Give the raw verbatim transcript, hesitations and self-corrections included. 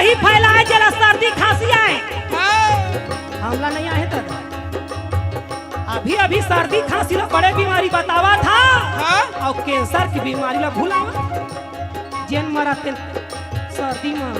ही फैलाए जेला सर्दी खांसी आए। हाँ। हमला नहीं आहे त अभी अभी सर्दी खांसी ला बड़े बीमारी बतावा था। हाँ। और कैंसर की बीमारी ला भुलावा। जेन मरा तेन सर्दी में